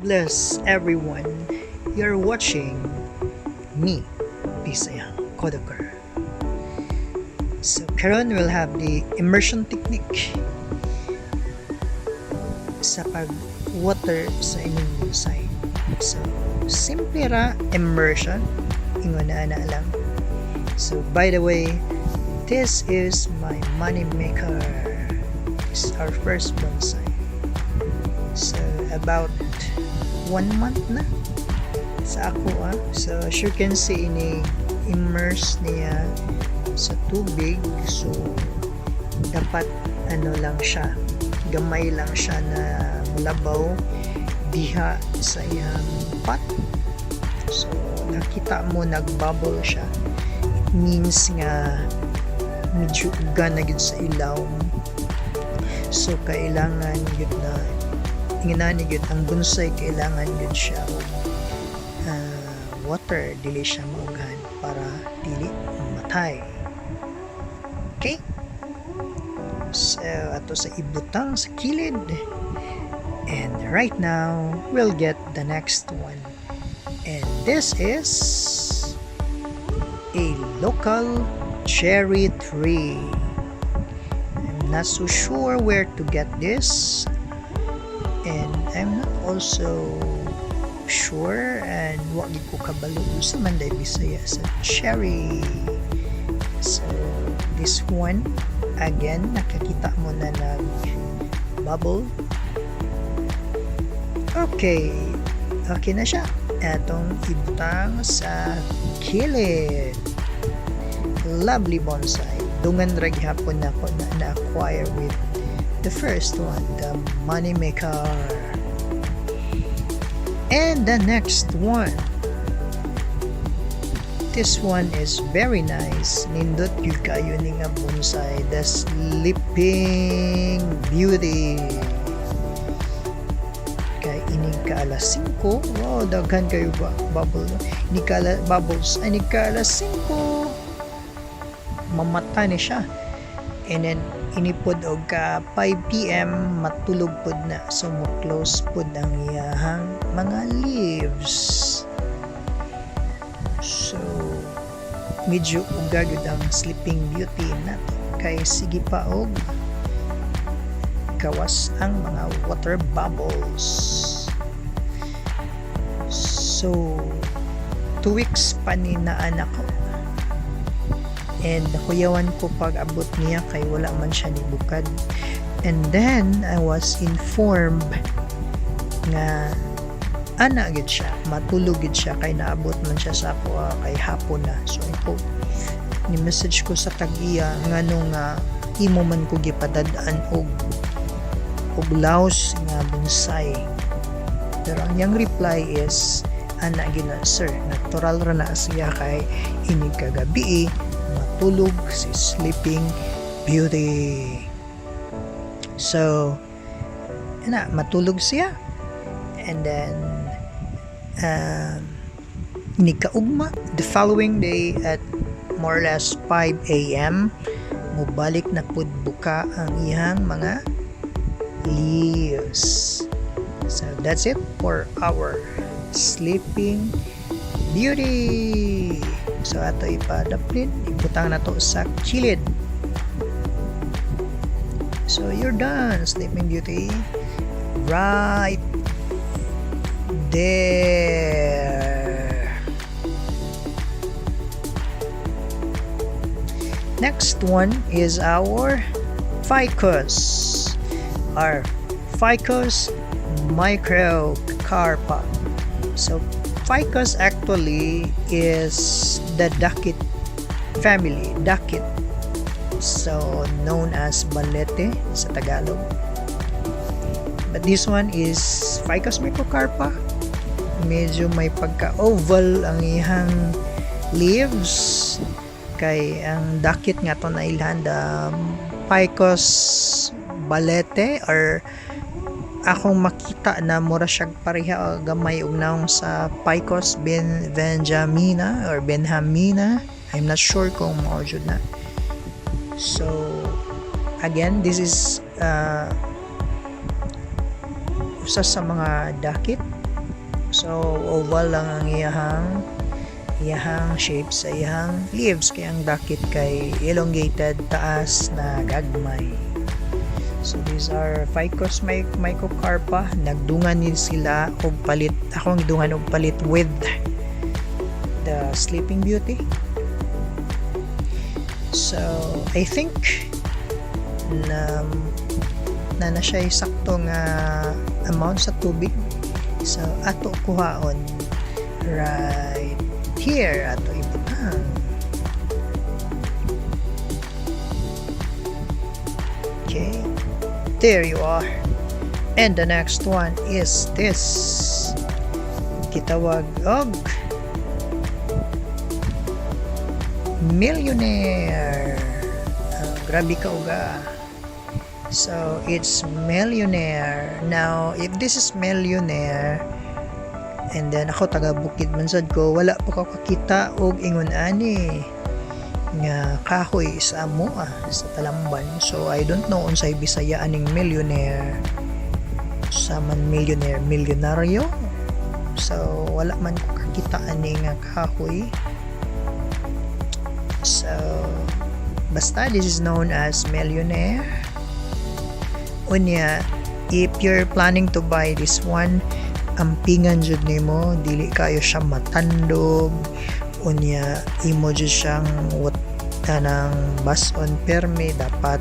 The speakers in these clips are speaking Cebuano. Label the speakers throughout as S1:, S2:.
S1: Bless everyone. You're watching me, Bisayang Kodaker. So karon we'll have the immersion technique sa pag-water sa inyong bonsai. So, simple ra immersion. Ingon na ana lang. So, by the way, this is my money maker. It's our first bonsai. So, about one month na sa ako ah. So, as you can see, ini immerse niya sa tubig. So, dapat ano lang siya, gamay lang siya na mulabaw diha sa iyang pot. So, nakita mo nag-bubble siya. It means nga medyo uga na gyud sa ilawom. So, kailangan gyud na ingani gyud ang bonsai, kailangan gyud siya og water, dili siya maughan para dili mamatay. Okay? So, ato sa ibutang sa kilid. And right now, we'll get the next one. And this is a local cherry tree. I'm not so sure where to get this. And I'm not also sure and wa gyud ko kabalo unsa man day Bisaya sa cherry. So, this one, again, nakakita mo na nag bubble. Okay. Okay na siya. Etong ibutang sa kilid. Lovely bonsai. Dungan ra gihapon nako na na-acquire with the first one, the money maker. And the next one. This one is very nice. Nindot gyud kayo ni nga bonsai. The Sleeping Beauty. Kay inig ka alas 5. Wow, daghan kayo ba bubble. Inig ka bubbles. Inig ka alas 5. Mamata ni siya. And then inipod og ka 5 p.m. matulog pod na, so mo close pod ang iyahang mga leaves. So medyo uga gyud ang Sleeping Beauty nato kay sige pa og gawas ang mga water bubbles. So 2 weeks pa ni na anak ko and nakuyawan ko pag abot niya kay wala man siya ni bukad. And then I was informed nga ana gid siya, matulog gid siya kay naabot man siya sa ako kay hapon na. So ako ni message ko sa tag-iya ngano nga imo man ko gipadad-an og laos nga bonsai. Pero ang iyang reply is, ana gyud na, sir, natural ra na siya kay inig kagabi matulog si Sleeping Beauty. So ana, matulog siya and then inig kaugma, the following day at more or less 5 a.m., mubalik na pud buka ang iyang mga leaves. So that's it for our Sleeping Beauty. So ato ipadaplin, ibutang na to sa kilid. So you're done, Sleeping Beauty. Right there. Next one is our ficus. Our Ficus microcarpa. So ficus actually is the dakit family, dakit. So known as balete sa Tagalog. But this one is Ficus microcarpa. Medyo may pagka-oval ang iyang leaves kay ang dakit nga to na ilhan, the Ficus balete, or akong makita na mura siyag pareha o gamay og naong sa Ficus Benjamina or Benjamina. I'm not sure kung mao jud na. So again, this is usa sa mga dakit. So oval lang ang iyahang shape sa iyahang leaves, kay ang dakit kay elongated taas na gagmay. So these are Ficus microcarpa. Nagdungan ni sila og palit. Akong gidungan og palit with the Sleeping Beauty. So I think na na siya sakto nga amount sa tubig. So ato kuhaon right here, ato ibutang. Okay, there you are. And the next one is this. Gitawag og Millionaire. Ah, grabe ka uga. So, it's Millionaire. Now, if this is Millionaire, and then ako taga bukid man sad ko, wala pa ko kakita og ingon ani nga kahoy sa amoa sa Talamban. So, I don't know unsay Bisaya aning Millionaire. Sa man millionaire, milyonaryo. So, wala man ko kakita ani nga kahoy. So, basta this is known as Millionaire. Unya, if you're planning to buy this one, ampingan jud nimo, dili kayo siya matandog. Unya, imo jud siyang what kanang bas-on permi, dapat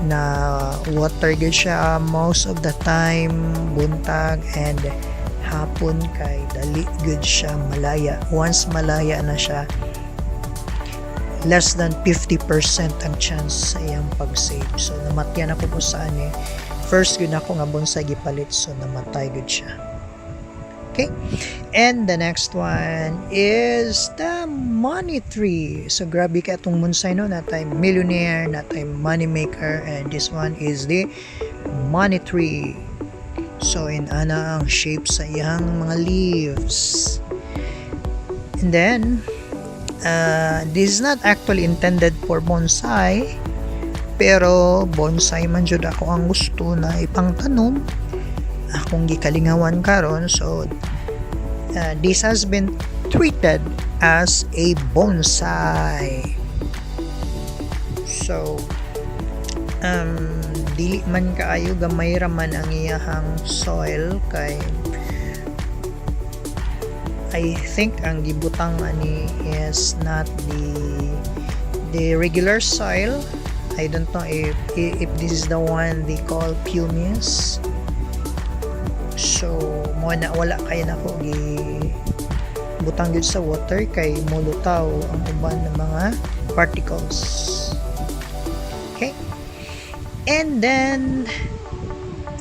S1: na water gyud siya most of the time, buntag and hapon, kay dali gyud siya malaya. Once malaya na siya, less than 50% ang chance sa iyang pag-save. So namatyan ako po sa ani. First gyud ako nga bonsai gipalit, so namatay gyud siya. Okay? And the next one is the Money Tree. So grabe ka itong bonsai, no, natay Millionaire, natay Money Maker, and this one is the Money Tree. So in ana ang shape sa iyang mga leaves. And then this is not actually intended for bonsai, pero bonsai man jud ako ang gusto na ipangtanom, akong gikalingawan karon. So this has been treated as a bonsai. So dili man kaayo, gamay ra man ang iyahang soil kay I think ang gibutang ani is not the regular soil. I don't know if this is the one they call pumice. So mo na wala kay nako gi butang gyud sa water kay mulutaw ang uban ng mga particles. Okay. And then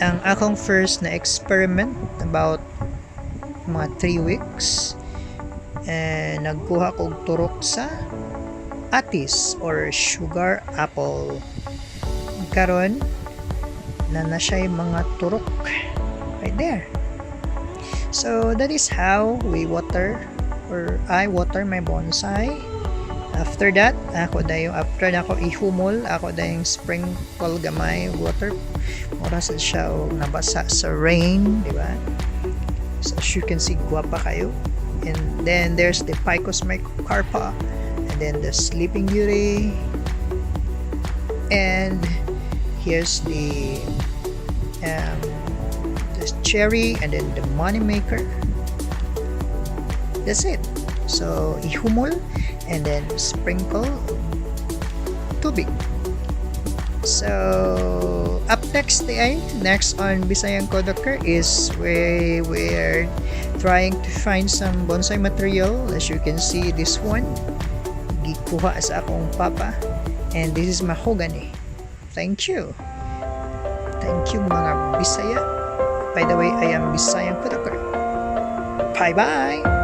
S1: ang akong first na experiment, about mga 3 weeks, and nagkuha kog turok sa atis or sugar apple. Karon na na siya mga turok right there. So that is how we water, or I water my bonsai. After that, ako dayon, after na ako ihumol, ako dayong sprinkle gamay water. Mura sa siya og nabasa sa rain, di ba? So as you can see, guwapa kayo. And then there's the Ficus microcarpa, and then the Sleeping Beauty, and here's the cherry, and then the Money Maker. That's it. So ihumol and then sprinkle tubig. So up next ay next on Bisayang Kodaker is we're trying to find some bonsai material. As you can see, this one gikuha sa akong papa, and this is mahogany. Thank you, thank you, mga Bisaya. By the way, I am Bisayang Kodaker. Bye bye.